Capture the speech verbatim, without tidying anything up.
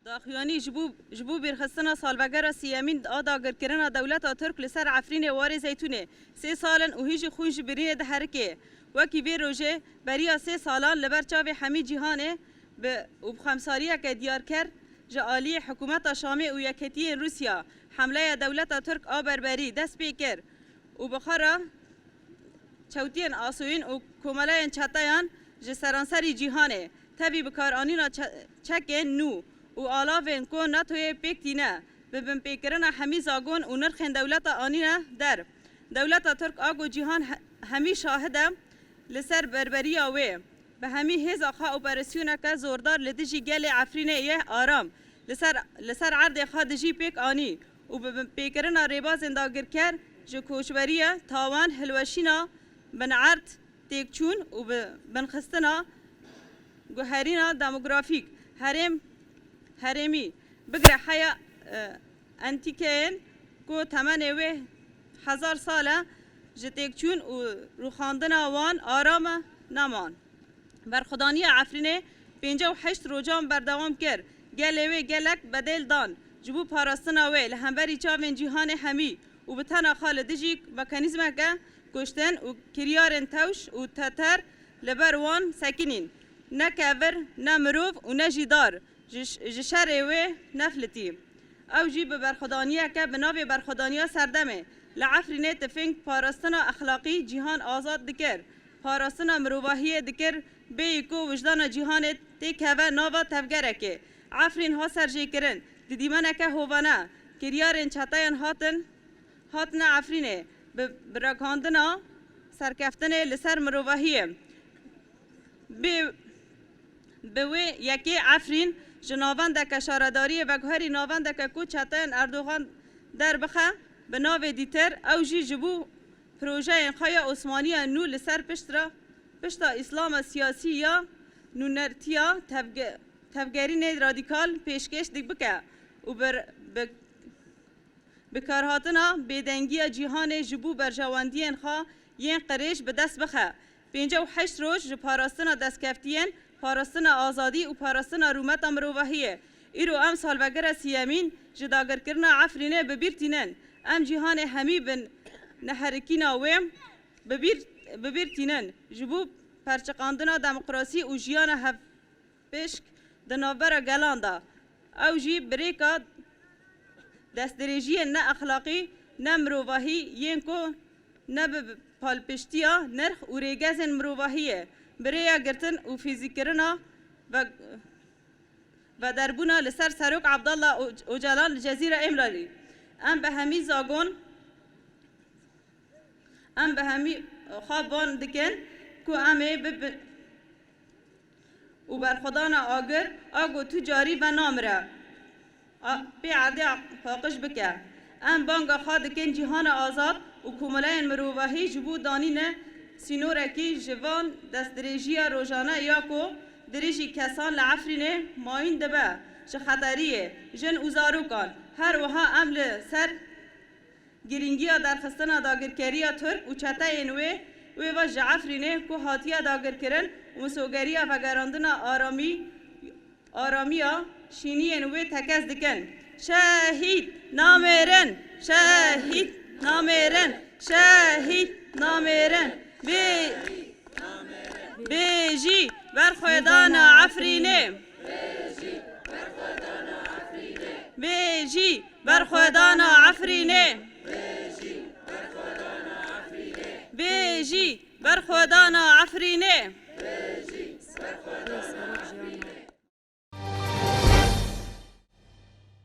Daxuyanî ji bo, ji bo bîrxistina salvegera sêyemîn a dagirkirina dewleta Tirk li ser Efrînê warê Zeytûnê sê sal in û hîn jî xwîn ji birînê diherike. Wekî vê rojê beriya sê salan li ber çavê hemî cîhanê bi û bi xemsariyeke diyarker ji aliyê hikûmeta Şamê û yekhetiyên Rûsya hemleya dewleta Tirk a berberî dest pê kir û bi xwe re çewtiyên asoyîn û komeleyên çeteyan ji seranserî cîhanê, tevî bikaranîna çe-, çekên nû û alavên ku NATOyê pêk tîne, bi binpêkirina hemî zagon û nirxên dewleta anîne der. Dewleta Tirk a ku cîhan he-, hemî şahid e li ser berberiya wê, bi hemî hêza xwe operasyoneke zordar li dijî gelê Efrînê yê aram li ser, li ser erdê xwe dijî pêk anî û bi binpêkirina rêbazên dagirker ji koçberiye, tawan, hilweşîna binerd, têkçûn û bi binxistina guherîna demografîk herêm, herêmî bigire heya, e, entîkeyên ku temenê wê hezar sal e, ji têkçûn û rûxandina wan aram e, neman. Berxwedaniya Efrînê pêncî û heşt rojan berdewam kir. Gelê wê gelek bedêl dan. Ji bo parastina wê li hemberî çavên cîhanê hemî û bi tena xwe li dijî mekanîzmeke kuştin û kiryarên tewş û teter li ber wan sekinîn. Ne kevir, ne mirov û ne jî dar ji, ji şerê wê neflitî. Ew jî bi berxwedaniyeke bi navê Berxwedaniya Serdemê li Efrînê tifing parastina exlaqî cîhan azad dikir, parastina mirovahiyê dikir, bêyî ku wijdana cîhanê têkeve nava tevgerekê. Efrîn hat serjêkirin, di dîmeneke hovane, kiryarên çeteyan hatin, hatine Efrînê, bi, bi ragihandina serkeftinê li ser mirovahiyê. Bi, bi wê yekê Efrîn ji navendeke şaredariyê veguherî navendeke ku çeteyên Erdogan derbixe, bi navê dîtir, ew jî ji bo projeyên xwe ya Osmaniya nû li ser pişt re, pişta Îslama siyasî ya nûnertiya tevge-, tevgerînê radîkal pêşkêş dik bike û bi, bi, bikarhatina bêdengiya cîhanê ji bo berjewendiyên xwe yên qirêj bi dest bixe. Pêncî û heşt roj ji parastina destkeftiyên, parastina azadî û parastina rûmeta mirovahiyê. Îro em salvegera sêyemîn ji dagirkirina Efrînê bi bîr tînin. Em cîhanê hemî bi neherikîna wê bi bîr, bi bîr tînin. Ji bo perçiqandina demokrasî û jiyana hevpişk di navbera gelan de. Ew jî bi rêka destdirêjiyên ne exlaqî, ne mirovahî yên ku ne bi palpiştiya nirx û rêgezên mirovahiyê, bi rêya girtin û fîzîkirina ve-, vederbûna li ser Serok Abdullah Oc-, Ocalan li Cezîra Îmralî. Em bi hemî zagon, em bi hemî xwe van dikin ku em ê bi, bi, û berxwedana agir a ku tu carî venamire, a, pê erdê paqij bike. Em banga xwe dikin cîhana azad û komeleyên mirovahî ji bo danîne sînorekî ji van destdirêjiya rojane ya ku dirêjî kesan li Efrînê mayîn dibe ji xeteriyê jin û zarokan. Her wiha em li ser girîngiya derxistina dagirkeriya Tirk û çeteyên wê, wê ve ji Efrînê ku hatiye dagirkirin û misogeriya vegerandina aramî, aramiya şîniyên wê tekez dikin. Şehîd namêrin! Şehîd namêrin! Şehîd namêrin! Bê Bêjî berxwedana Efrînê! Bêjî berxwedana Efrînê! Bêjî berxwedana Efrînê!